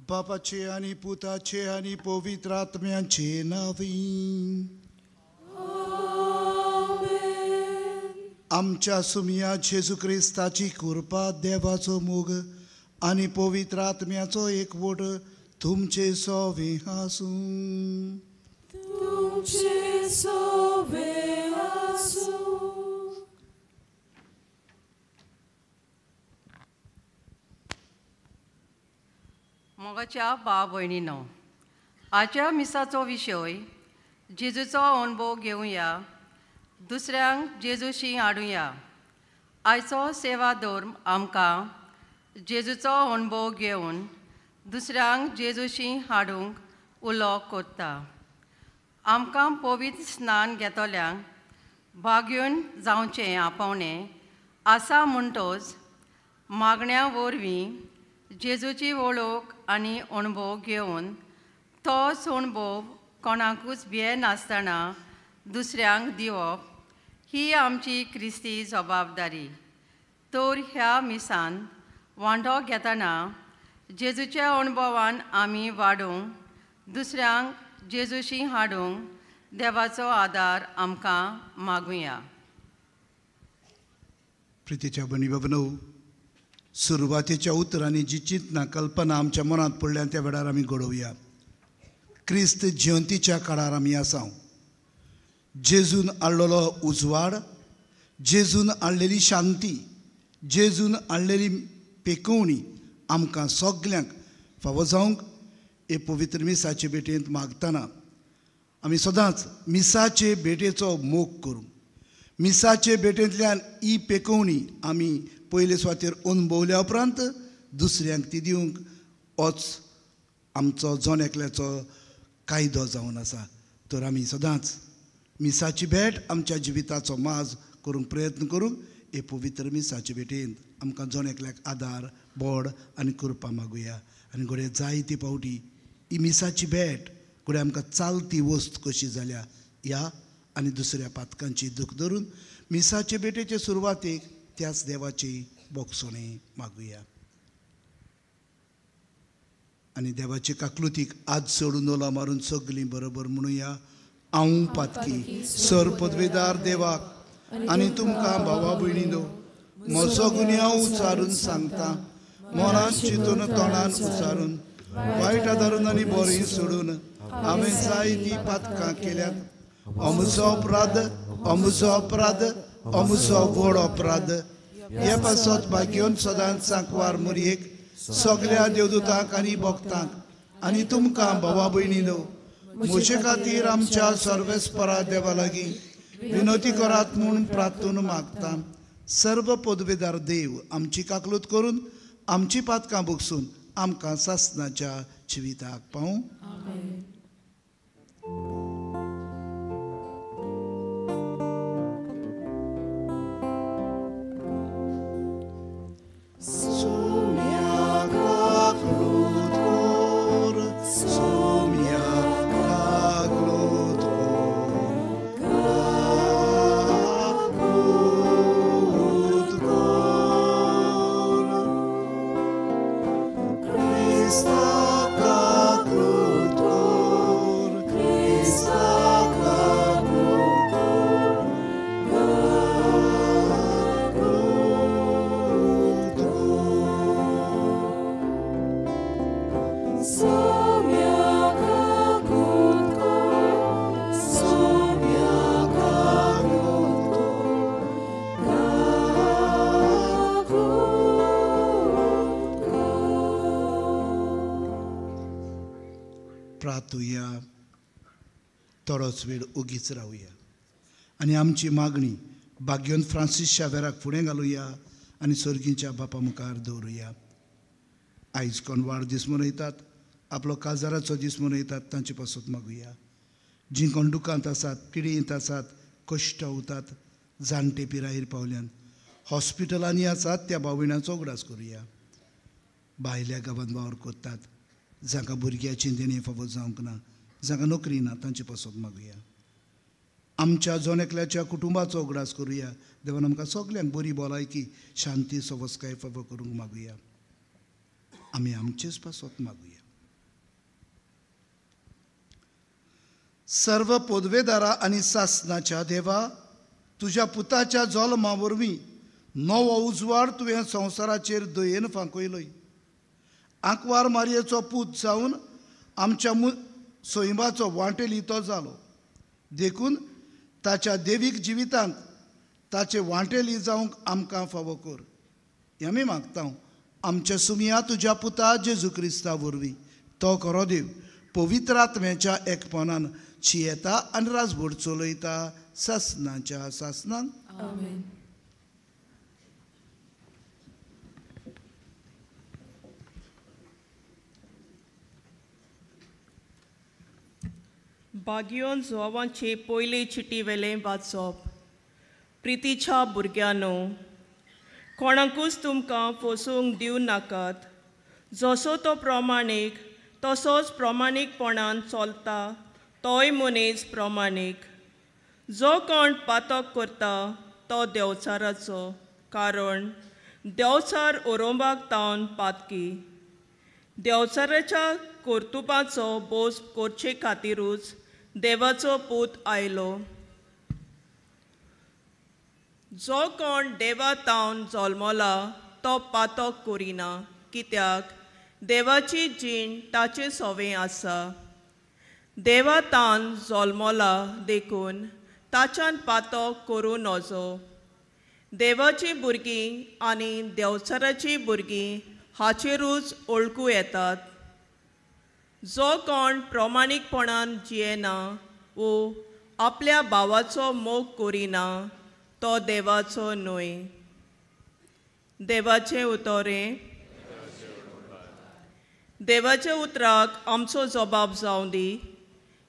बापाचे आनी पुताचे आनी पवित्र आत्म्याचे नांवी आमच्या सुमया जेजू क्रिस्ताची कृपा, देवाचो मोग आनी पवित्र आत्म्याचो एकवट तुमचे सोवे आसूं. तुमचे सोवे आसूं. मोगाच्या भाव भयणीनो, आजच्या मिसाचो विशय जेजूचो अणभव घेवया, दुसऱ्यांक जेजूशी हाडुया. आयचो सेवा धर्म आमकां जेजूचो अणभव घेवन दुसऱ्यांक जेजूशी हाडूंक उलो कोत्ता. आमकां पवित्र स्नान घेतल्यांक भाग्यून जावचें आपोवणें आसा म्हणटोच मागण्या वरवीं जेजूची वळख आनी अणभव घेवन तोच अणभव कोणाकूच भियेनासतना दुसऱ्यांक दिवप ही आमची क्रिस्ती जबाबदारी. तर ह्या मिसान वांटो घेतना जेजूच्या अणभवान आमी वाडूंक, दुसऱ्यांक जेजूशी हाडूंक देवाचो आदार आमकां मागुया. प्रितीच्या भयणी बाबांनो, सुरवातेच्या उतरांनी जी चिंतना कल्पना आमच्या मनांत पडल्या त्या वेळार आमी घडोवया. क्रिस्त जयंतीच्या काळार आमी आसा. जेजून हाडलेलो उजवाड, जेजून हाडलेली शांती, जेजून हाडलेली पेकोवणी आमकां सगल्यांक फावो जावंक हे पवित्र मिसाचे भेटेंत मागतना आमी सदांच मिसाचे भेटेचो मोग करूं. मिसाचे भेटेंतल्यान ही पेकोवणी आमी पयले सुवातेर अणभवल्या उपरांत दुसऱ्यांक ती दिवंक होच आमचो जण एकल्याचो कायदो जावन आसा. तर आमी सदांच मिसाची भेट आमच्या जिविताचो माज करूंक प्रयत्न करूंक हे पवित्र मिसाचे भेटेंत आमकां जण एकल्याक आदार, बोड आनी कृपा मागुया. आनी घडये जायते फावटी ही मिसाची भेट घडये आमकां चालती वस्त कशी जाल्या ह्या आनी दुसऱ्या पातकांची दूख धरून मिसाचे भेटेचे सुरवातेक त्याच देवाची बोगसोणी मागुया. आनी देवाचे काकलुतीक आज सोडून ओला मारून सगळीं बरोबर म्हणुया, हांव पातकी सर पदवेदार देवाक आनी तुमकां भावा भयणीनो म्हजो गुन्यांव उचारून सांगता, मनान चिंतून तोंडान उचारून वायट आदारून आनी बरीं सोडून हांवें जायतीं पातकां केल्यात. अमुचो अपराध, अमुचो अपराध, अमुचो व्हड अपराध. हे पासत भाग्योन सदांच सांकवार मुरयेक सगल्या देवदूतांक आनी भक्तांक आनी तुमकां भावा भयणीनो म्हजे खातीर आमच्या सर्वेस्परा देवा लागीं विनवती करात म्हूण प्रार्थून मागता. सर्व पदवेदार देव आमची काकलूत करून आमची पातकां भोगसून आमकां सासनाच्या जिविताक पावूं. प्रार्थुया, थोडोच वेळ ओगीच रावया आनी आमची मागणी भाग्योन फ्रांसीस शावेराक फुडें घालुया आनी सर्गीच्या बापा मुखार दवरुया. आयज कोण वाडदीस मनयतात, आपलो काजाराचो दीस मनयतात, तांचे पासत मागुया. जीं कोण दुकांत आसात, पिडेंत आसात, कश्ट उतात, जाणटे पिरायेर पावल्यान हॉस्पिटलांनी आसात, त्या भावणाचो उगडास करुया. भायल्या गांवांत वावर करतात, जांकां भुरग्याची देणें फावो जावंक ना, जांकां नोकरी ना, तांचे पासत मागुया. आमच्या जण एकल्याच्या कुटुंबाचो उगडास करुया. देवान आमकां सगल्यांक बरी भलायकी, शांती, सवस्काय फावो करूंक मागुया. आमी आमचेच पासत मागुया. सर्व पदवेदारा आनी सासनाच्या देवा, तुज्या पुताच्या जल्मा वरवीं नवो उजवाड तुवें संवसाराचेर दयेन फांकयलोय. आंकवार मारयेचो पूत जावन आमच्या सैमाचो वांटेली तो जालो, देखून ताच्या देवीक जिवितांत ताचे वांटेली जावंक आमकां फावो कर. हें आमी मागता आमच्या सुमया तुज्या पुता जेजू क्रिस्ता वरवीं. तो खरो देव पवित्र आत्म्याच्या एकपणान चियेता आनी राजवट चलयता सासनाच्या सासनान. आमेन. बागियोन जुवांचे पयले चिटी वेलें वाचप. प्रितीच्या भुरग्यांनो, कोणाकूच तुमकां फसूंक दिवं नाकात. जसो तो प्रमाणीक तसोच प्रमाणीकपणान चलता तोय मनीस प्रमाणीक. जो कोण पातक करता तो देवचाराचो, कारण देवचार ओरोंबाक तावन पातकी. देवचाराच्या कर्तुपाचो बोस करचे खातीरूच देवाचो पूत आयलो. जो कोण देवा तावन जल्मला तो पातक करिना, कित्याक देवाची जीण ताचे सवें आसा. देवा तावन जल्मला देखून ताच्यान पातक करूं नजो. देवाची भुरगीं आनी देवचाराची भुरगीं हाचेरूच वळखू येतात. जो कोण प्रमाणीकपणान जियेना वो आपल्या भावाचो मोग करिना तो देवाचो न्हय. देवाचें उतरें. देवाच्या उतराक आमचो जबाब जावं दी.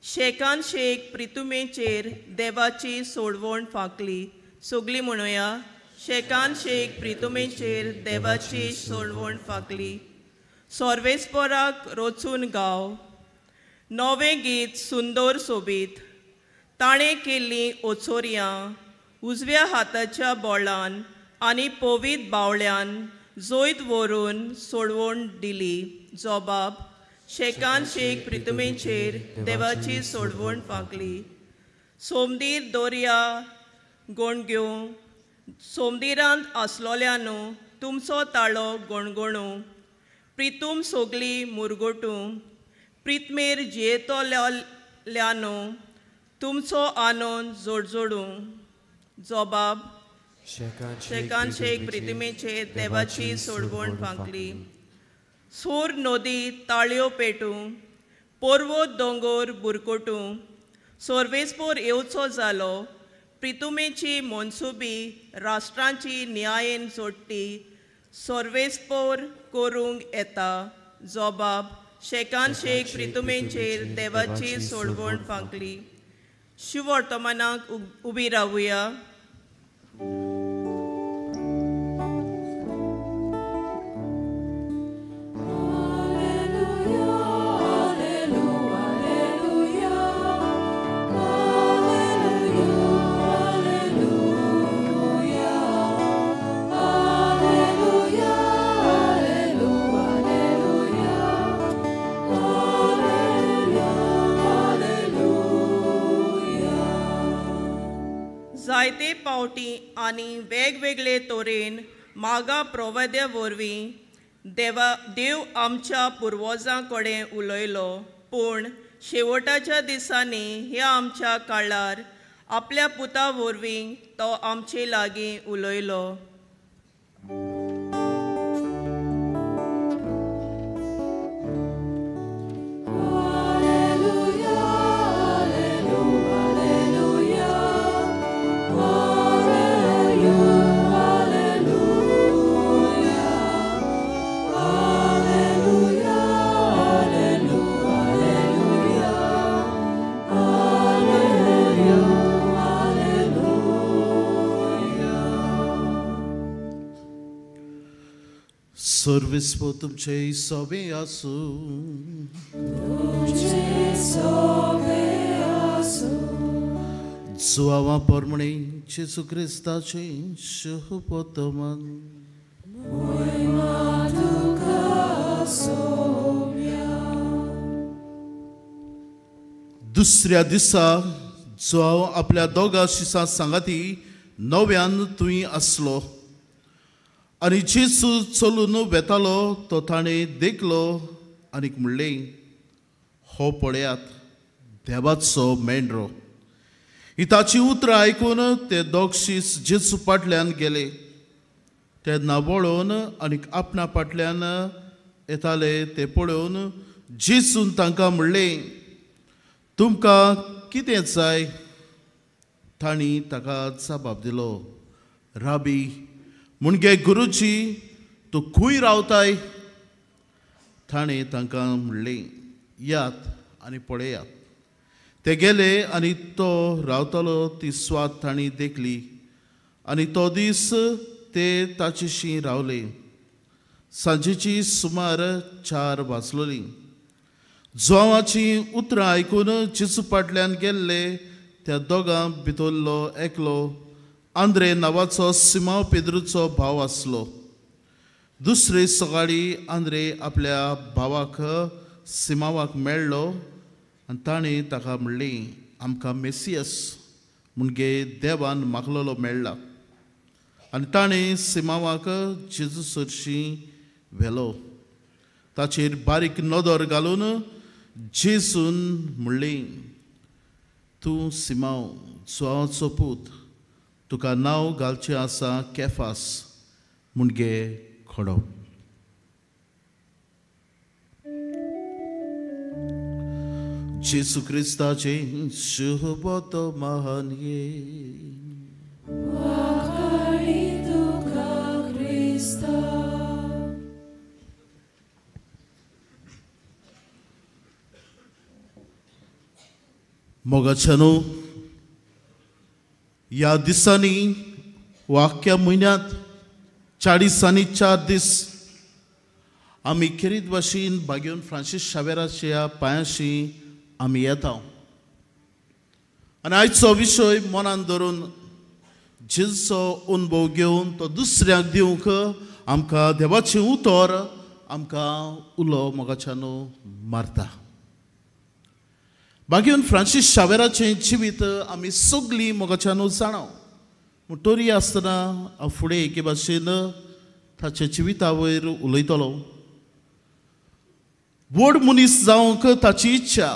शेकान शेक प्रितुमेचेर देवाची सोडवण फांकली. सगळीं म्हणुया, शेकान शेक प्रितुमेचेर देवाची सोडवण फांकली. सर्वेस्पराक रचून गाव नवें गीत सुंदर सोबीत. ताणें केल्लीं ओचोरयां उजव्या हाताच्या बोळान आनी पवीत बावळ्यान जैत व्हरून सोडवण दिली. जबाब शेकान शेक प्रितुमेचेर देवाची सोडवण फांकली. सोमदीर दर्या गोणग्यो, सोमदिरांत आसलोल्यानू तुमचो ताळो गणगणू. प्रितूम सोगली मुरगोटू, प्रितमेर जियेतोल्यानू तुमचो आनंद जोडजोडू. जबाब शेकान शेक प्रितुमेचेर देवाची सोडवण फांकली. सूर नदी ताळयो पेटूं, पर्वत दोंगोर बुरकोटूं. सर्वेस्पोर येवचो जालो, प्रितुमेची मनसुबी राष्ट्रांची न्यायेन जोडटी सर्वेस्पोर करूंक येता. जबाब शेकान शेक प्रितुमेचेर देवाची सोडवण फांकली. शिवर्तमानाक उबी रावुया. जायते पावटी आनी वेगवेगळे तरेन मागा प्रवाद्या वरवीं देव आमच्या पुर्वजां कडेन उलयलो, पूण शेवटाच्या दिसांनी ह्या आमच्या काळार आपल्या पुता वरवीं तो आमचे लागीं उलयलो. Alleluia. सर्वेस्पोर तुमचे सोबे आसूं. तुमचे सोबे आसूं. जुआवा परमणे जेजू क्रिस्ताचे शुभवर्तमान. मोहिमा तुका सोब्या. दुसऱ्या दिसा जो आपल्या दोगा शिसां सांगाती नव्यान तुंय आसलो आनी जेजू चलून वेतालो तो ताणें देखलो आनीक म्हणलें, हो पळयात देवाचो मेंढरो. ही ताची उतरां आयकून ते दोग शीस जेजू फाटल्यान गेले. तेन्ना वळोवन आनीक आपणा फाटल्यान येताले ते पळोवन जेजून तांकां म्हणलें, तुमकां कितें जाय? तांणी ताका जबाब दिलो, राबी मुणगे गुरुजी, तूं खंय रावताय? ताणें तांकां म्हणलें, यात आनी पळयात. ते गेले आनी तो रावतालो ती स्वाद तांणी देखली आनी तो दीस ते ताचेशी रावले. सांजेची सुमार 4 वाजलोली. जुआंवाचीं उतरां आयकून जेजू फाटल्यान गेल्ले त्या दोगां भितरलो एकलो आंद्रे नांवाचो सिमांव पेद्रूचो भाव आसलो. दुसरे सकाळी आंद्रे आपल्या भावाक सिमांवाक मेळ्ळो आनी ताणें ताका म्हणलें, आमकां मेसियस म्हणजे देवान मागलेलो मेळ्ळा. आनी ताणें सिमांवाक जेजू सरशीं व्हेलो. ताचेर बारीक नदर घालून जेजून म्हणलें, तूं सिमांव जुआंवाचो पूत, तुका नांव घालचें आसा केफास म्हणजे खडो. जेजू क्रिस्ताचें शुभवर्तमान. वाखाणी तुका क्रिस्ता. मोगाच्यानो, ह्या दिसांनी वाक्या म्हयन्यांत 40 आनी 4 दीस आमी खेरीत भाशेन बागेवन फ्रांसीस शावेराच्या पांयांशी आमी येता. आनी आयचो विशय मनान धरून जेजूचो अनुभव घेवन तो दुसऱ्यांक दिवंक आमकां देवाचें उतर आमकां उलो मोगाच्यानो मारता. बागेवन फ्रांसीस शावेराचें जिवीत आमी सगळीं मोगाच्यानो जाणा. पूण तरी आसतना हांव फुडें एके भाशेन ताच्या जिविता वयर उलयतलो. व्हड मनीस जावंक ताची इच्छा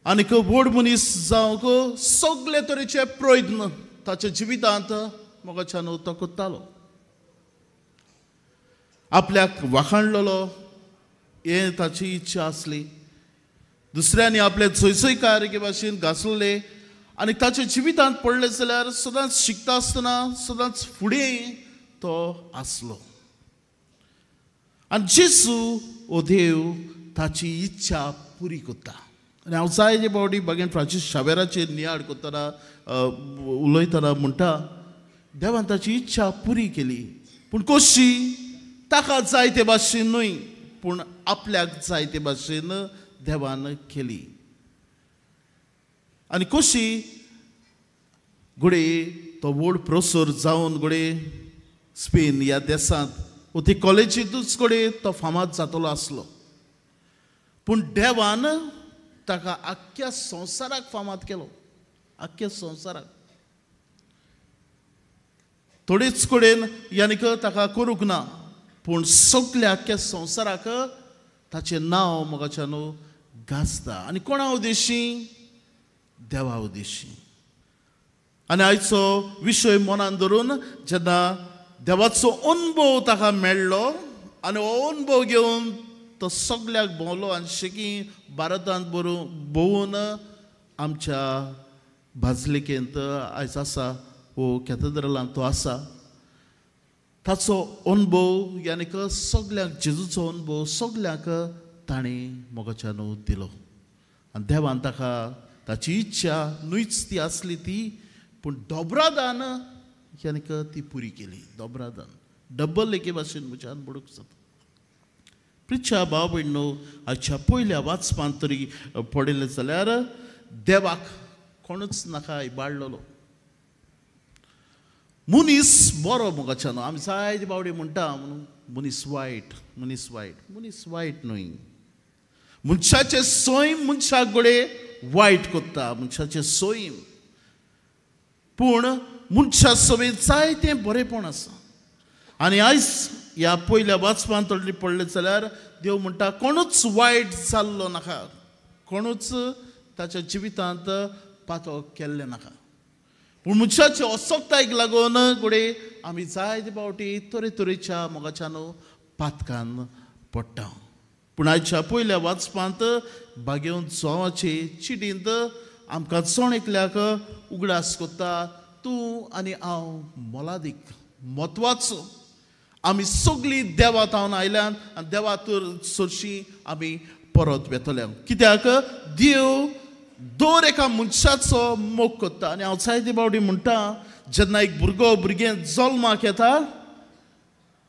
आनीक व्हड मनीस जावंक सगळे तरेचे प्रयत्न ताच्या जिवितांत मोगाच्यानो तो करतालो. आपल्याक वाखाणलेलो हें ताची इच्छा आसली. दुसऱ्यांनी आपले जयजयकार एके भाशेन घासलेले आनी ताच्या जिवितांत पडले जाल्यार सदांच शिकता आसतना सदांच फुडें तो आसलो. आनी जेजू हो देव ताची इच्छा पुरी करता. आनी हांव जायते फावटी बागेन फ्रांसीस शावेराचेर नियाळ करतना उलयतना म्हणटा, देवान ताची इच्छा पुरी केली, पूण कशी? ताका जाय ते भाशेन न्हय, पूण आपल्याक जाय ते भाशेन देवान केली. आनी कशी घडये तो व्हड प्रोफेसर जावन घडये स्पेन ह्या देशांत वो ती कॉलेजींतूच घडये तो फामाद जातलो आसलो, पूण देवान ताका आख्ख्या संवसाराक फामाद केलो. आख्ख्या संवसाराक थोडेच कडेन यानी ताका करूंक ना, पूण सगल्या आख्ख्या संवसाराक ताचें नांव मोगाच्यानो गाजता. आनी कोणा उद्देशी? देवा उद्देशी. आनी आयचो विशय मनान धरून जेन्ना देवाचो अनुभव ताका मेळ्ळो आनी हो अनुभव घेवन तो सगल्याक भोंवलो आनी शेकी भारतांत भोंवून आमच्या बाजलिकेंत आयज आसा वो कॅथेड्रलांत तो आसा. ताचो अनुभव यानी सगल्यांक जेजूचो अनुभव सगल्यांक ताणें मोगाच्यानो दिलो. आनी देवान ताका ताची इच्छा न्हयच ती आसली ती, पूण दोबरादान यानी ती पुरी केली. दोबरादान डबल एके भाशेन म्हज्यान बुडूंक जाता. प्रिच्या भाव भयणो, आयच्या पयल्या वाचपांत तरी पडिल्लें जाल्यार देवाक कोणूच नाका इबाडलेलो. मनीस बरो मोगाच्यानो, आमी जायते बावडी म्हणटा म्हणून मनीस वायट, मनीस वायट, मनीस वायट न्हय. मनशाचें सैम मनशाक घडये वायट करता, मनशाचें सैम. पूण मनशा समेत जायतें बरेंपण आसा. आनी आयज ह्या पयल्या वाचपांत तोडली पडलें जाल्यार देव म्हणटा कोणूच वायट जाल्लो नाका, कोणूच ताच्या जिवितांत पातक केल्लें नाका. पूण मनशाचे असक्तायेक लागून घडये आमी जायते फावटी तरेतरेच्या मोगाच्यानो पातकान पडटा. पूण आयच्या पयल्या वाचपांत बागेवन जोवाचे चिटींत आमकां जण एकल्याक उगडास करता, तूं आनी हांव मोलादीक, म्हत्वाचो. आमी सगळीं देवा थावन आयल्यान आनी देवा तर सरशी आमी परत वेतले. कित्याक देव दर एका मनशाचो मोग करता. आनी हांव जायते फावटी म्हणटा, जेन्ना एक भुरगो भुरगें जल्माक येता,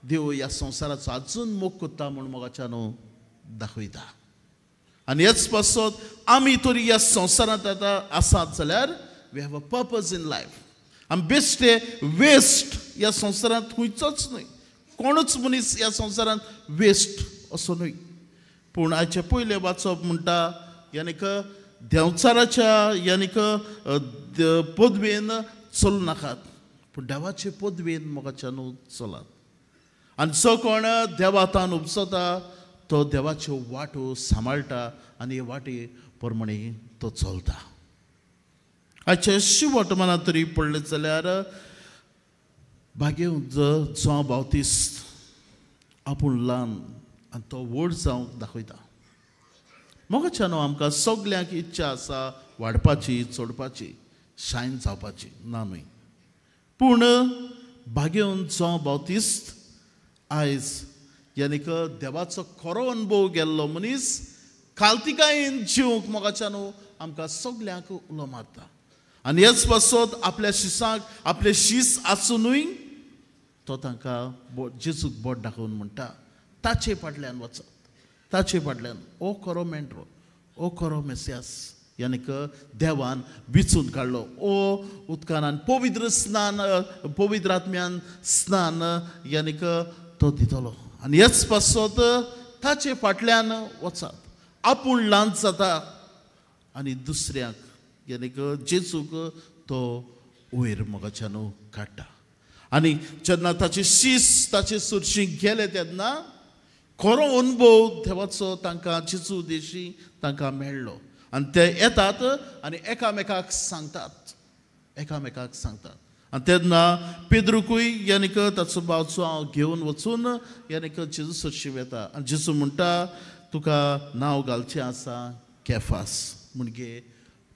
देव ह्या संवसाराचो आजून मोग करता म्हूण मोगाच्यानो दाखयता. आनी हेच पासत आमी तरी ह्या संवसारांत आतां आसात जाल्यार we have a purpose in life. आमी बेश्टे वेस्ट ह्या संवसारांत खंयचोच न्हय, कोणूच मनीस ह्या संवसारांत वेस्ट असो न्हय. पूण आयचें पयलें वाचप म्हणटा यानीक देंवचाराच्या यानीक पदवेन चलूं नाकात, पूण देवाचे पदवेन मोगाच्यान चलात. आनी जो कोण देवातान उपसता तो देवाच्यो वाटो सांबाळटा आनी हे वाटे प्रमाणे तो चलता. आयचे शिवट मनांत तरी पडलें जाल्यार भागेवंत जावं बावतीस्त आपूण ल्हान आनी तो व्हड जावंक दाखयता. मोगाच्यानो आमकां सगल्यांक इच्छा आसा वाडपाची, चडपाची, शायन जावपाची, ना न्हय. पूण भागेवन जावं बावतीस्त आयज यानीक देवाचो खरो अनुभव गेल्लो मनीस कालतिकायेन जिवंक मोगाच्यानो आमकां सगल्यांक उलो मारता. आनी हेच पासत आपल्या शिसांक आपले शीस आसुनूय तो तांकां जेजूक बोट दाखोवन म्हणटा, ताचे फाटल्यान वचत, ताचे फाटल्यान. ओ खरो मेंढरो, ओ खरो मेसियास, यानीक देवान विचून काडलो. ओ उदकान आनी पवित्र स्नान, पवित्र आत्म्यान स्नान यानीक तो दितलो. आनी हेच पासत ताचे फाटल्यान वचात. आपूण ल्हान जाता आनी दुसऱ्यांक यानीक जेजूक तो वयर मोगाच्यानो काडटा. आनी जेन्ना ताचे शीस ताचे सुरशी गेले तेन्ना खरो अनुभव देवाचो तांकां जेजू देशी तांकां मेळ्ळो. आनी ते येतात आनी एकामेकाक सांगतात, एकामेकाक सांगतात. आनी तेन्ना पेद्रुकूय यानीक ताचो भावचो हांव घेवन वचून यानीक जेजू सरशी वेता. आनी जेजू म्हणटा, तुका नांव घालचें आसा केफास, म्हणजे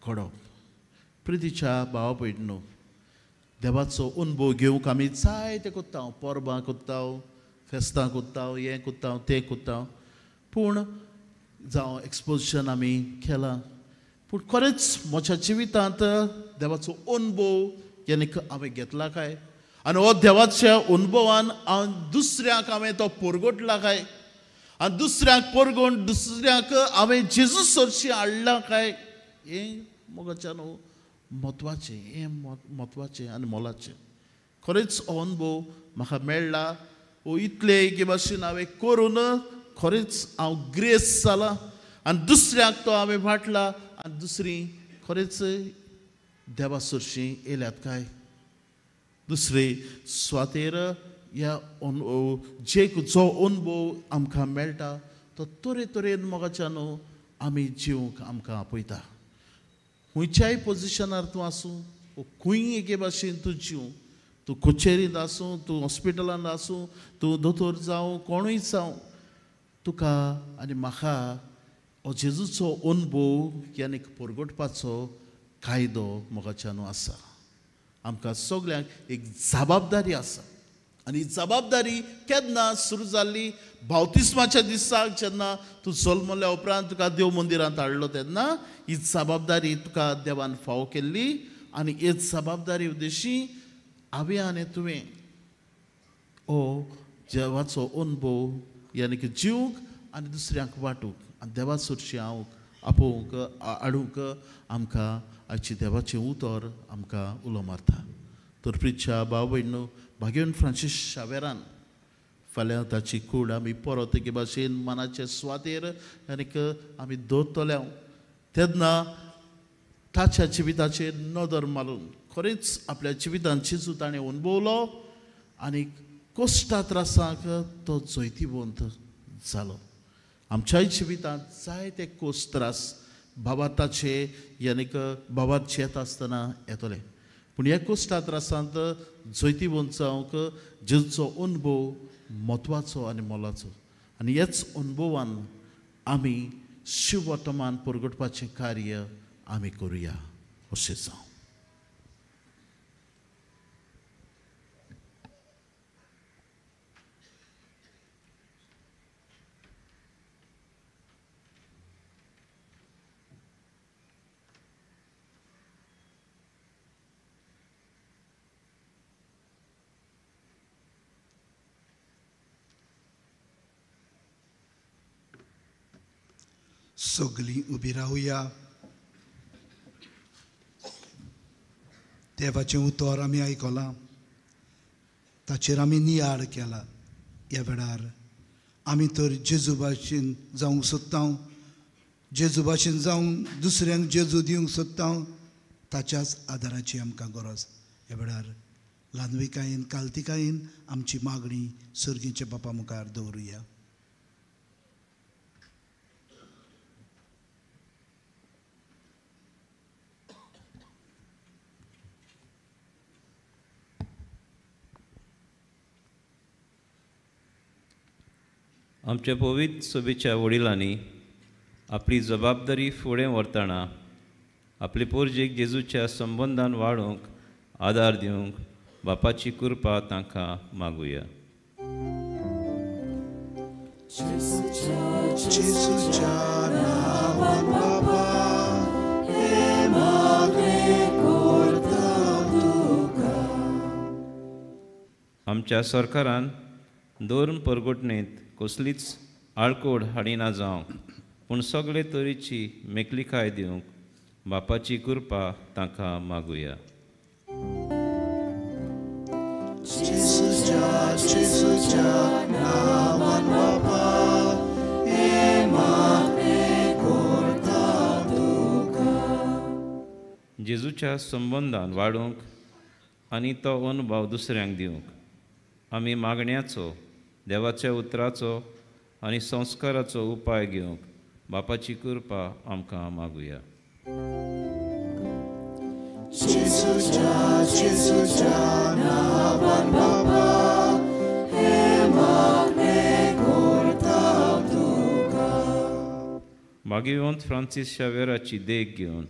खडो. प्रितीच्या भावा भयणीनो, देवाचो अनुभव घेवंक आमी जायते करता, परबां करता, फेस्तां करता, हें करता, तें करता. पूण जावं एक्सपोजिशन आमी केलां, पूण खरेंच म्हज्या जिवितांत देवाचो अनुभव यानीक हांवें घेतला काय? आनी हो देवाच्या अनुभवान हांव दुसऱ्यांक हांवें तो परगटला काय? आनी दुसऱ्यांक परगोवन दुसऱ्यांक हांवें जेजू सरशी हाडला काय? हें मोगाच्यान म्हत्वाचें, हें म्हत्वाचें आनी मोलाचें. खरेंच हो अनुभव म्हाका मेळ्ळा, हो इतले एके भाशेन हांवें करून खरेंच हांव ग्रेस जालां आनी दुसऱ्यांक तो हांवें वांटला आनी दुसरी खरेंच देवा सरशी येयल्यात काय? दुसरे सुवातेर ह्या जे जो अनुभव आमकां मेळटा तो तरेतरेन मोगाच्यान आमी जिवंक आमकां आपयता. खंयच्याय पोजिशनार तूं आसूं, खंय एके भाशेन तूं जीव, तूं कचेरींत आसूं, तूं हॉस्पिटलांत आसूं, तूं दोतोर जावं, कोणूय जावं, तुका आनी म्हाका हो जेजूचो अनुभव यानी परगटपाचो कायदो मोगाच्यान आसा. आमकां सगल्यांक एक जबाबदारी आसा. आनी जबाबदारी केन्ना सुरू जाल्ली? बावतिस्माच्या दिसाक जेन्ना तूं जल्मल्या उपरांत तुका देव मंदिरांत हाडलो तेन्ना ही जबाबदारी तुका देवान फावो केल्ली. आनी ही जबाबदारी उद्देशी हांवें आनी तुवें ओ देवाचो अनुभव यानी की जिवंक आनी दुसऱ्यांक वांटूंक आनी देवा सरशी हांव आपोवंक हाडूंक आमकां आयची देवाचें उतर आमकां उलो मारता. तर प्रिच्या भाव भयणो भाग्यवंत फ्रांसीस शावेरान फाल्यां ताची कूड आमी परत एके भाशेन मनाचे सुवातेर आनीक आमी दवरतले. तेन्ना ताच्या जिविताचेर नदर मारून खरेंच आपल्या जिवितान जेजू ताणें अणभवलो आनी कश्टा त्रासांक तो जैतिवंत जालो. आमच्याय जिवितांत जायते कश्ट त्रास भावार्थाचे यानीक भावार्थ येता आसतना येतले, पूण ह्या कश्टा त्रासांत जैतिवंत जावंक जेजूचो अणभव म्हत्वाचो आनी मोलाचो आनी ह्याच अणभवान आमी शिववर्तमान परगटपाचें कार्य आमी करुया. अशें जावं. सगळीं उबी रावया. देवाचें उतर आमी आयकलां, ताचेर आमी नियाळ केला. ह्या वेळार आमी तर जेजू भाशेन जावंक सोदता, जेजू भाशेन जावन दुसऱ्यांक जेजू दिवंक सोदता, ताच्याच आदाराची आमकां गरज. ह्या वेळार ल्हानविकायेन कालतिकायेन आमची मागणी सर्गीच्या बापा मुखार दवरुया. आमच्या पवित्र सभेच्या वडिलांनी आपली जबाबदारी फुडें व्हरतना आपले पोरजेक जेजूच्या संबंदान वाडोवंक आदार दिवंक बापाची कृपा तांकां मागुया. आमच्या सरकारान धर्म परगटणेंत कसलीच आळकोड हाडिना जावंक, पूण सगळे तरेची मेकळिकाय दिवंक बापाची कृपा तांकां मागुया. जेजूच्या संबंदान वाडोवंक आनी तो अनुभव दुसऱ्यांक दिवंक आमी मागण्याचो, देवाच्या उतराचो आनी संस्काराचो उपाय घेवंक बापाची कृपा आमकां मागुया. भाग्यवंत फ्रांसीस शावेराची देख घेवन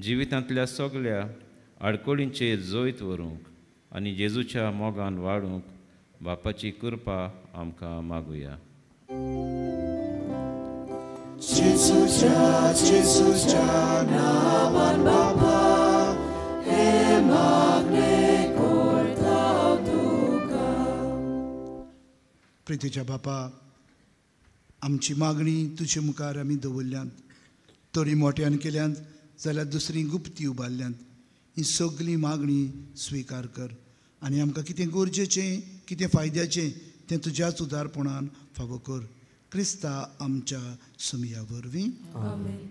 जिवितांतल्या सगळ्या आडकोळींचेर जैत व्हरूंक आनी जेजूच्या मोगान वाडूंक बापाची कृपा आमकां मागुया. प्रितीच्या बापा, आमची मागणी तुजे मुखार आमी दवरल्यांत, तरी मोट्यान केल्यांत जाल्यार दुसरी गुप्ती उबारल्यांत. ही सगळी मागणी स्विकार कर आनी आमकां कितें गरजेचें, कितें फायद्याचें तें तुज्याच उदारपणान फावो कर. क्रिस्ता आमच्या सुमया वरवीं. आमेन.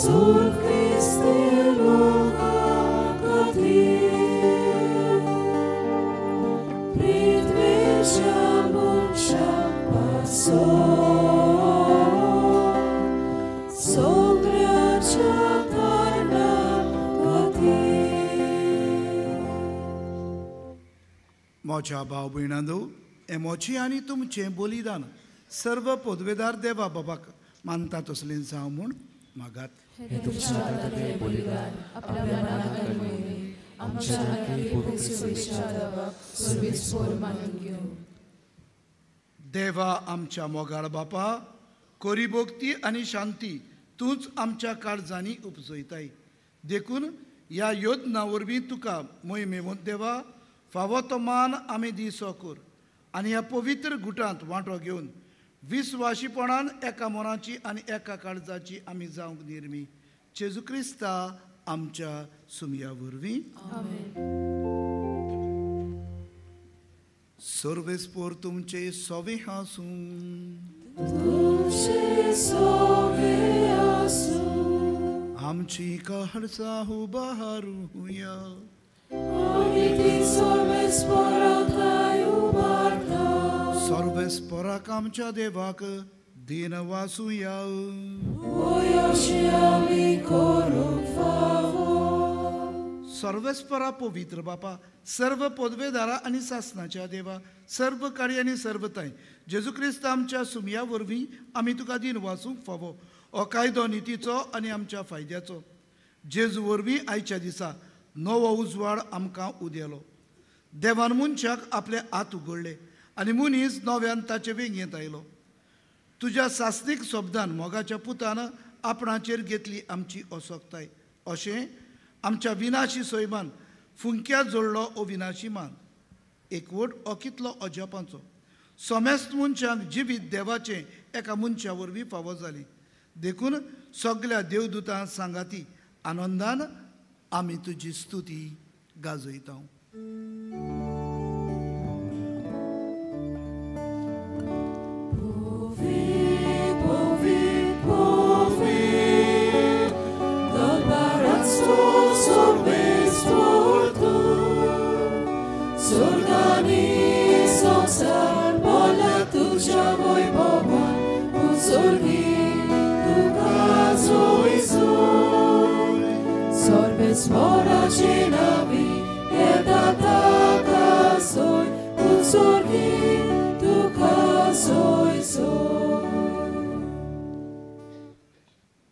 Sur Kristi loka खातीर पृथ्वेच्या मनशां पासत सगळ्याच्या कारणां खातीर. म्हज्या भाव भयणांनो, हें म्हजें आनी तुमचें बलिदान सर्व पदवेदार देवा बाबाक मानता तसलें जावं म्हूण मागात. हें तुमच्या हातांतलें बलिदान आपल्या मनाक आनी मोहिमेक आमच्या खातीर पवित्र देवाक सर्वेस्पर मानून घेवं. देवा आमच्या मोगाळ बापा, कोरी भक्ती आनी शांती तूंच आमच्या काळजांनी उपजयताय, देखून ह्या योजना वरवीं तुका मोहिमेवंत देवा फावो तो मान आमी दिसो कर आनी ह्या पवित्र गुटांत वांटो घेवन विस्वाशीपणान एका मनाची आनी एका काळजाची आमी जावंक निर्मी जेजू क्रिस्ता आमच्या सुमया वरवीं. सर्वेस्पर तुमचे सोवे आसूं. तुमचे सोवे आसूं. आमची काळजां उबारुया. आमी ती सर्वेस्पराक उबारता. सर्वेस्पराक आमच्या देवाक दीन वासुया. अशें आमी करूंक फावो. सर्वेस्परा पवित्र बापा, सर्व पदवेदारा आनी सासनाच्या देवा, सर्व कार्य आनी सर्वताय जेजू क्रिस्त आमच्या सुमया वरवीं आमी तुका दीन वासूंक फावो. हो कायदो नितीचो आनी आमच्या फायद्याचो. जेजू वरवीं आयच्या दिसा नवो उजवाड आमकां उदेलो. देवान मनशाक आपले हात उगडले आनी मनीस नव्यान ताचे वेंगेंत आयलो. तुज्या सासणीक शब्दान मोगाच्या पुतान आपणाचेर घेतली आमची असक्ताय. अशें आमच्या विनाशी सैमान फुंक्या जोडलो अविनाशी मान. एकवट हो कितलो अजापांचो. समेस्त मनशांक जिवीत देवाचें एका मनशा वरवीं फावो जाली. देखून सगल्या देवदूतां सांगाती आनंदान आमी तुजी स्तुती गाजयता.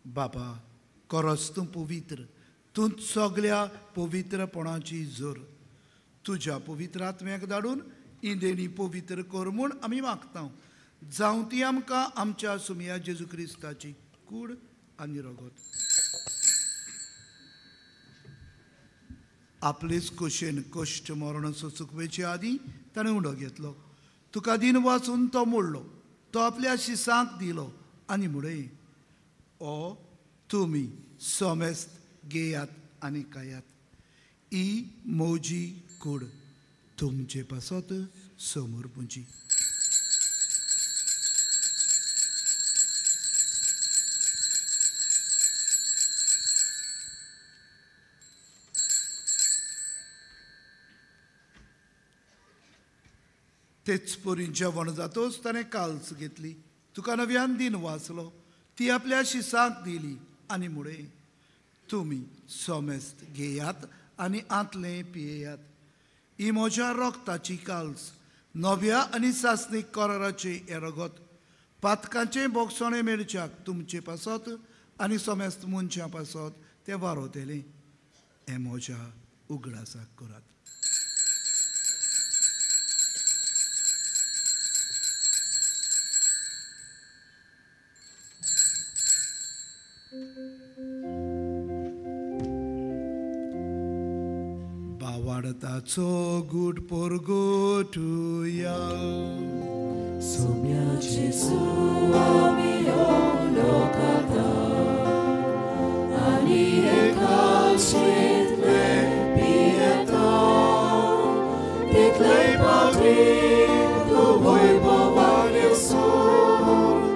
बाबा, खरोच तूं पवित्र, तूं सगल्या पवित्रपणाची जोर. तुज्या पवित्र आत्म्याक धाडून ही देणी पवित्र कर म्हूण आमी मागता. जावं ती आमकां आमच्या सुमया जेजू क्रिस्ताची कूड आनी रगत. आपलेच कुशेन कश्ट मरण सोचुकवेचे आदीं ताणें उडो घेतलो. तुका दिन वाचून तो मोडलो. तो आपल्या शिसांक दिलो आनी म्हणलें, ओ तुमी समेस्त घेयात आनी खायात, ही म्हजी कूड तुमचे पासत समर्पूची. तेच परी जेवण जातोच ताणें काल्स घेतली, तुका नव्यान दिन वाचलो, ती आपल्या शिसांक दिली आनी म्हणलें, तुमी समेस्त घेयात आनी आंतलें पियेयात, ही म्हज्या रगताची काल्स, नव्या आनी सासणीक कराराचें हें रगत, पातकांचें बोगसणें मेळच्याक तुमचे पासत आनी समेस्त मनशां पासत तें वारोवतलें. हें म्हज्या उगडासाक करात. बावाडताचो गूट पोरगोटुया. सुम्या जेजू आमी लोकाता आनी एकाशेंतले पियेता, तितले पावटी तूं वैभवान येसून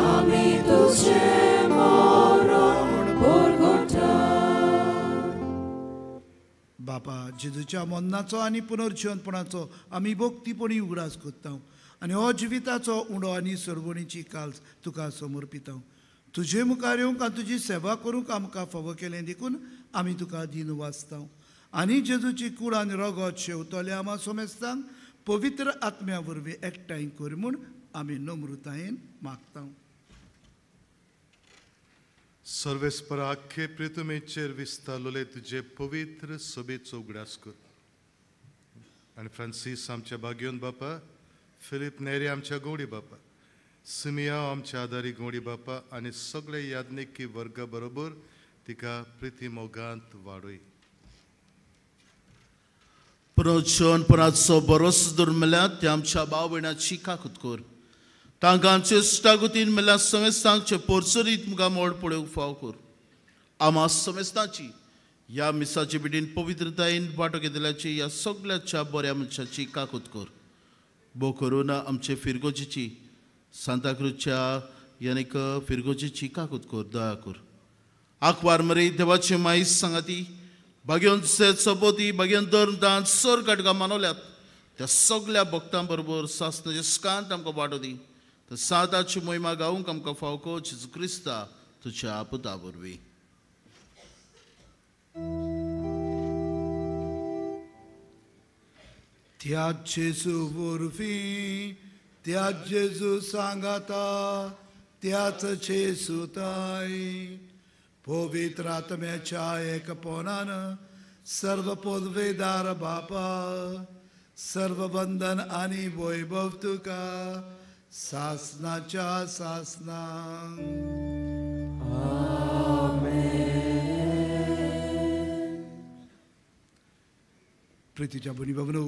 आमी तुजें मरण बापा जेजूच्या मरणाचो आनी पुनर्जिवनपणाचो आमी भक्तीपणी उगडास करता आनी हो जिविताचो उंडो आनी सरवणीची काल्स तुका समर्पिता. तुजे मुखार येवंक आनी तुजी सेवा करूंक आमकां फावो केलें देखून आमी तुका दीन वाचता आनी जेजूची कूड आनी रगत शेवतले आमा सोमेस्तांक पवित्र आत्म्या वरवीं एकठांय कर म्हूण आमी नम्रतायेन मागता. सर्वेस्पर आख्खे प्रितुमेचेर विस्तारलोले तुजे पवित्र सभेचो उगडास कर आनी फ्रांसीस आमच्या भाग्योन बापा, फिलीप नेरी आमच्या गौडी बापा, सिमिया आमच्या आदारी गौडी बापा आनी सगळे याज्ञिकी वर्गा बरोबर तिका प्रिती मोगांत वाडय. पुनर्जीवनपणाचो भरोसो दवरून मेळ्ळ्या त्या आमच्या भाव भयणाची काकूत कर. तांकां चेश्टागुतीन मेळ्ळ्या समेस्तांचे पोरसरीत मुखार मोड पळोवंक फाव कर. आमा समेस्तांची ह्या मिसाचे भेटीन पवित्रतायेन वांटो घेतल्याची ह्या सगळ्याच्या बऱ्या मनशाची काकूत कर. भोव करून आमचे फिरगोजीची सांताक्रूजच्या यानीक फिरगोजीची काकूत कर, दया कर. आंकवार मरे देवाची मायस सांगाती भाग्योन सोबोती भाग्योन धर्म दान सर काटकां मानवल्यात त्या सगळ्या भक्तां बरोबर सासनाचे स्कांत आमकां वांटो दी. तर साताची मोहिमा गावंक आमकां फावो कर जेजू क्रिस्ता तुज्या पुता वरवीं. त्या जेजू वरवीं, त्या जेजू सांगाता, त्याच जेजूताय पवित्र आत्म्याच्या एकपणान सर्व पदवेदार बापा, सर्व बंधन आनी वैभव तुका सासनाच्या सासना. प्रितीच्या भयणी बाबनो,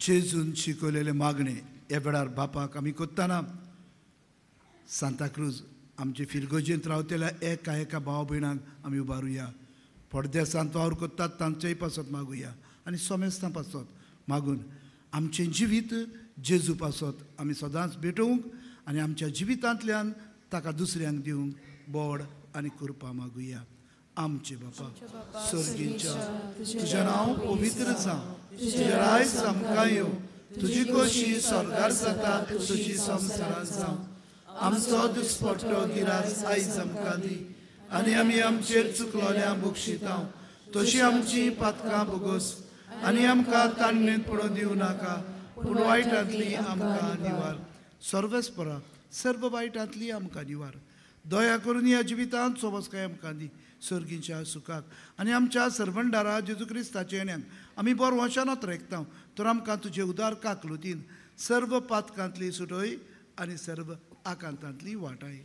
जेजून शिकवलेले मागणे ह्या वेळार बापाक आमी करतना सांताक्रूज आमचे फिरगोजेंत रावतल्या एका एका भाव भयणांक आमी उबारुया. पडदेसांत वावर करतात तांचेय पासत मागुया आनी सोमेस्तां पासत मागून आमचें जिवीत जेजू पासत आमी सदांच भेटोवंक आनी आमच्या जिवितांतल्यान ताका दुसऱ्यांक दिवंक बोड आनी कृपा मागुया. आमचे बापा सर्गीच्या, तुजें नांव पवित्र जावं, तुजें राज आमकां येवं, तुजी खोशी स्वर्गार जाता तशी संवसारांत जावं. आमचो दुस्पट्टो गिरास आयज आमकां दी आनी आमी आमचेर चुकलोल्या बक्षितांव तशी आमची पातकां भोगोस आनी आमकां ताणणेंत पडोवन दिवं नाका, पूण वायटांतली आमकां निवार. सर्वेस्परा सर्व वायटांतली आमकां निवार. दया करून ह्या जिवितांत सोबसकाय आमकां दी सर्गीच्या सुखाक आनी आमच्या सर्वंडारा जेजू क्रिस्ताच्या येण्याक आमी बरो वंशानत रेखता तर आमकां तुजे उदार काकलुतीन सर्व पातकांतली सुटय आनी सर्व आकांतांतली वाटाय.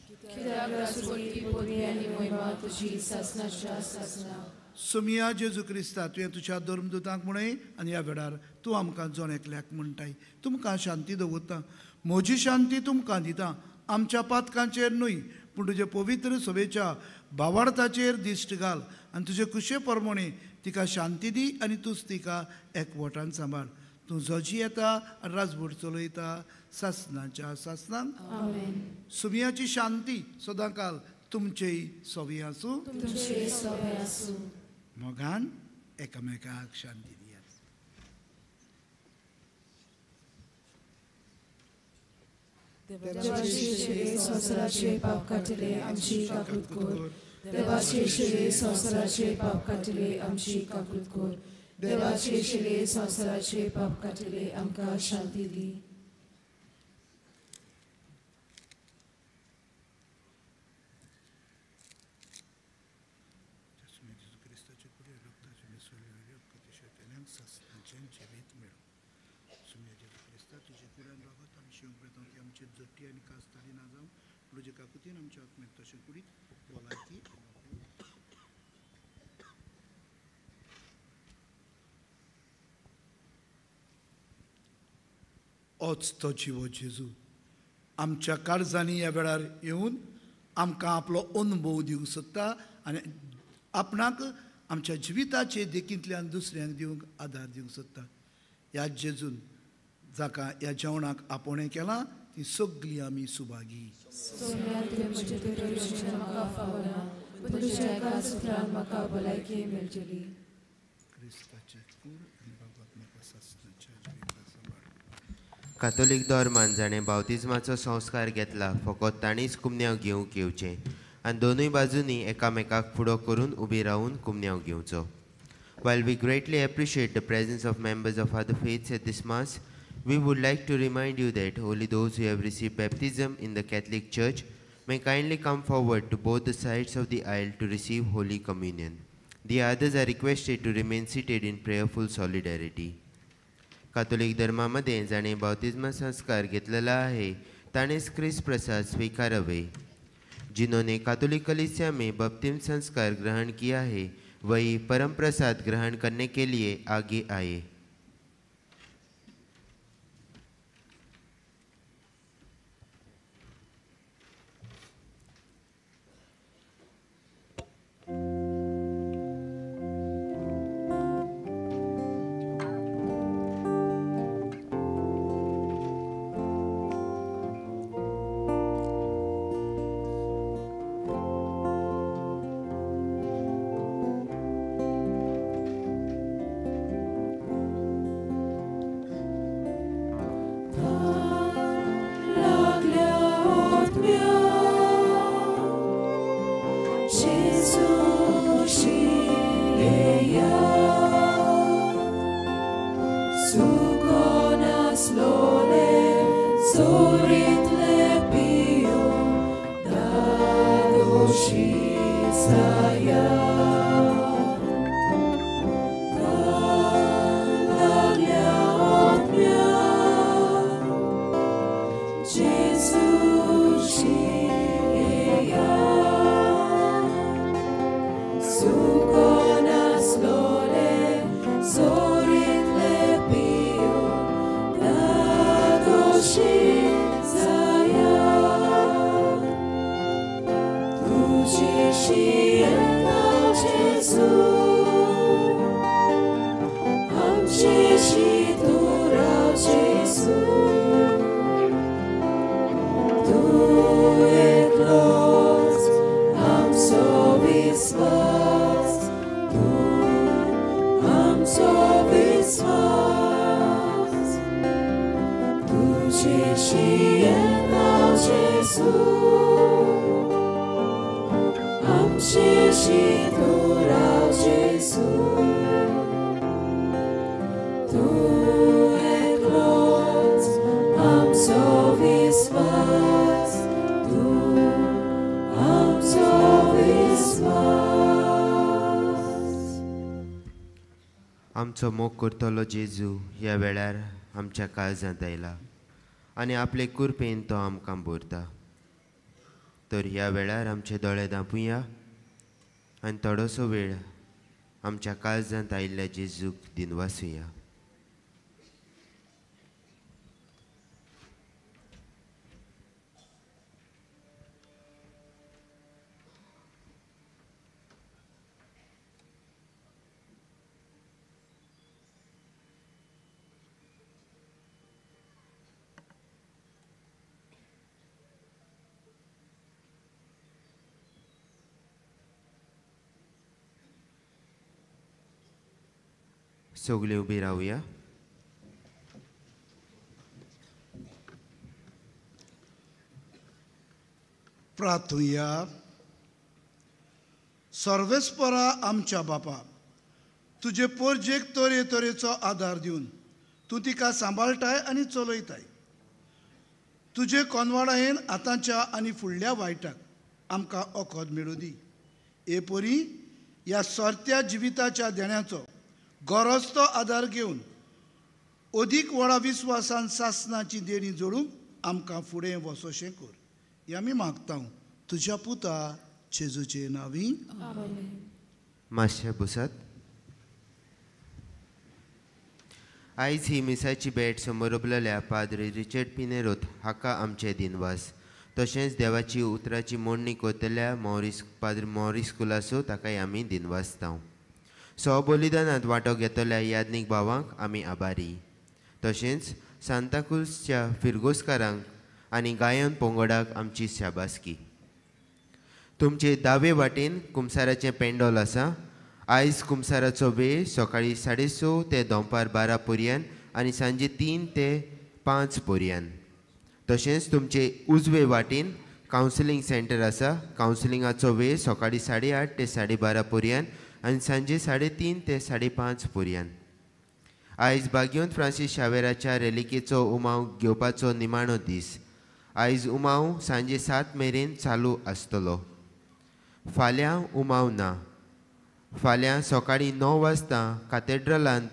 सोमिया जेजू क्रिस्ता, तुवें तुज्या धर्मदूतांक म्हणय आनी ह्या वेळार तूं आमकां जण एकल्याक म्हणटाय, तुमकां शांती दवरता, म्हजी शांती तुमकां दिता, आमच्या पातकांचेर न्हय पूण तुजे पवित्र सभेच्या भावार्थाचेर दिश्ट घाल आनी तुजे कुशे प्रमाणे तिका शांती दी आनी तूंच तिका एकवटान सांबाळ. तूं जजी येता आनी राजवट चलयता सासनाच्या सासनाक. सुमियाची शांती सदांकाल तुमचेय सवी आसूं. मोगान एकामेकाक शांती दियात. देवाचे शिरे संवसाराचे पाप काडटले आमची काकूत कर. देवाचे शिरे संवसाराचे पाप काडटले आमची काकूत कर. देवाचे शिरे संवसाराचे पाप काडटले आमकां शांती दी. ओच तो जिवो जेजू आमच्या काळजांनी ह्या वेळार येवन आमकां आपलो अनुभव दिवंक सोदता आनी आपणाक आमच्या जिविताचे देखींतल्यान दुसऱ्यांक दिवंक आदार दिवंक सोदता. ह्या जेजून जाका ह्या जेवणाक आपोवणें केलां ती सगळीं आमी सुभागी. कातोलीक धर्मान जाणें बावतिज्माचो संस्कार घेतला फकत तांणीच कुमन्यांव घेवंक येवचें आनी दोनूय बाजूंनी एकामेकाक फुडो करून उबी रावून कुमन्यांव घेवचो. While we greatly appreciate the presence of members of other faiths at this Mass, we would like to remind you that only those who have received baptism in the Catholic Church may kindly come forward to both the sides of the aisle to receive Holy Communion. The others are requested to remain seated in prayerful solidarity. Catholic धर्मामध्ये जाणे बाप्तिस्मा संस्कार घेतलेला आहे ताणेच क्रिस्त प्रसाद स्वीकारावे. जिन्होंने Catholic कलीसिया में बपतिस्म संस्कार ग्रहण किया है वही परम प्रसाद ग्रहण करने के लिए आगे आए. आमचो मोग करतलो जेजू ह्या वेळार आमच्या काळजांत आयला आनी आपले कृपेन तो आमकां भरता. तर ह्या वेळार आमचे दोळे धांपुया आनी थोडोसो वेळ आमच्या काळजांत आयिल्ल्या जेजूक दिनवासुया. सगळीं उबी रावया. प्रार्थुया. सर्वेस्परा आमच्या बापा, तुजे पोरजेक तरे तरेचो आदार दिवन तूं तिका सांबाळटाय आनी चलयताय. तुजे कोनवाडायेन आतांच्या आनी फुडल्या वायटाक आमकां ओखद मेळूं दी. हे परी ह्या सोरत्या जिविताच्या देण्याचो गरज तो आदार घेवन अदीक व्हडा विस्वासान सासनाची देणी जोडूंक आमकां फुडें वचोशें कर. हें आमी मागता तुज्या पुता जेजूचे नांवी. मातशें बसात. आयज ही मिसाची भेट समोर पाद्री रिचर्ड पिनेरोत हाका आमचे दिनवास. तशेंच देवाची उतराची मोडणी करतल्या मॉरिस पाद्री मॉरिस कुलासो ताकाय आमी दिनवासता. स्वबलिदानांत वांटो घेतल्या याज्ञीक भावांक आमी आभारी. तशेंच सांताक्रूजच्या फिरगोस्कारांक आनी गायन पंगडाक आमची शाबासकी. तुमचे दावे वाटेन कुमसाराचें पेंडोल आसा. आयज कुमसाराचो वेळ सकाळीं 6:30 ते दोंपार 12 पर्यंत आनी सांजे 3 ते 5 पर्यंत. तशेंच तुमचे उजवे वाटेन कावन्सिलींग सेंटर आसा. कावन्सिलिंगाचो वेळ सकाळीं 8:30 ते 12:30 पर्यंत आनी सांजे 3:30 ते 5:30 पर्यंत. आयज बाग्योन फ्रांसीस शावेराच्या रेलिकेचो उमाव घेवपाचो निमाणो दीस. आयज उमाव सांजे 7 मेरेन चालू आसतलो. फाल्यां उमाव ना. फाल्यां सकाळीं 9 वाजता कातेड्रलांत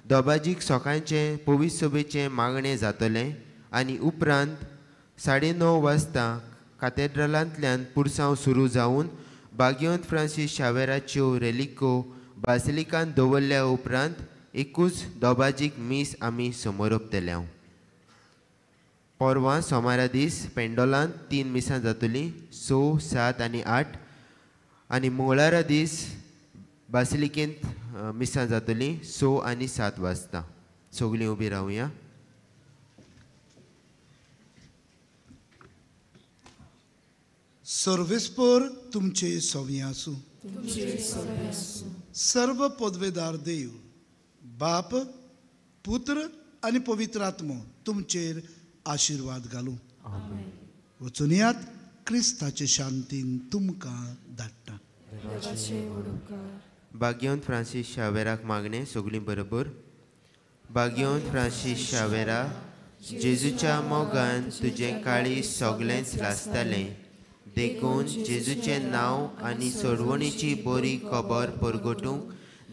दोबाजीक सकाळचें पवित्र सभेचें मागणें जातलें आनी उपरांत 9:30 वाजता कातेड्रलांतल्यान पुरसांव सुरू जावन बाग्योन फ्रांसीस शावेराच्यो रेलिको बासिलिकान दवरल्या उपरांत एकूच दोबाजीक मीस आमी समोरपतले. परवां सोमारा दीस पेंडोलांत 3 मिसां जातलीं, 6, 7 आनी 8 आनी मंगळारा दीस बासिलिकेंत मिसां जातलीं 6 आनी 7 वाजता. सगळीं उबी रावया. सर्वेस्पर तुमचे सवी आसूं. सर्व पदवेदार देव बाप पुत्र आनी पवित्र आत्मो तुमचेर आशिर्वाद घालूं. वचुनयात क्रिस्ताचे शांतीन तुमकां धाडटा. बाग्योन फ्रांसीस शावेराक मागणें सगळीं बरोबर. बाग्योन फ्रांसीस शावेरा, जेजूच्या मोगान तुजें काळीज सगळेंच लासतालें, देखून जेजूचें नांव आनी सोडवणीची बरी खबर परगटूंक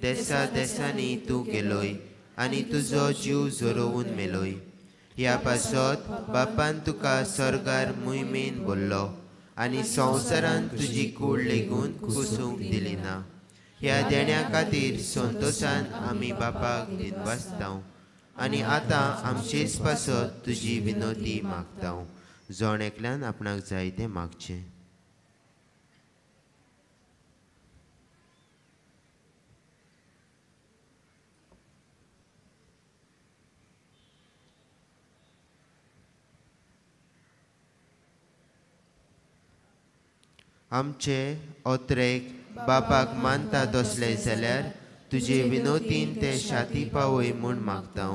देसा देसांनी तूं गेलोय आनी तुजो जीव झरोवन मेलोय. ह्या पासत बापान तुका सर्गार मुयमेन बोल्लो आनी संवसारान तुजी कूड लेगून कुसूंक दिली ना. ह्या देण्या खातीर संतोशान आमी बापाक दिनवासताव आनी आतां आमचेच पासत तुजी विनोती मागताव. जण एकल्यान आपणाक जाय तें मागचें. आमचे ओत्रेक बापाक मानता तसले जाल्यार तुजे विनोतीन ते शाती पावय म्हूण मागता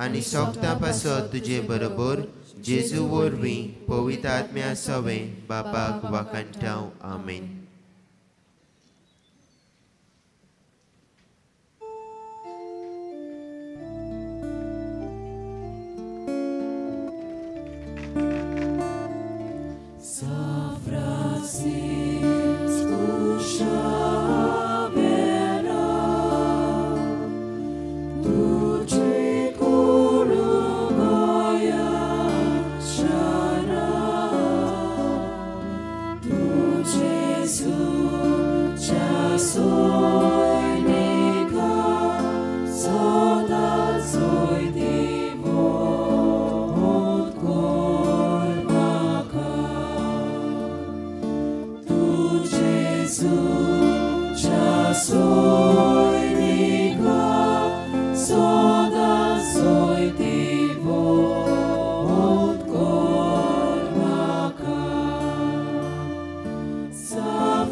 आनी सोगतां पासत तुजे बरोबर जेजू वरवीं पवित्र आत्म्या सवें बापाक वाखाणटाव. आमेन.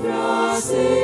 Francisco.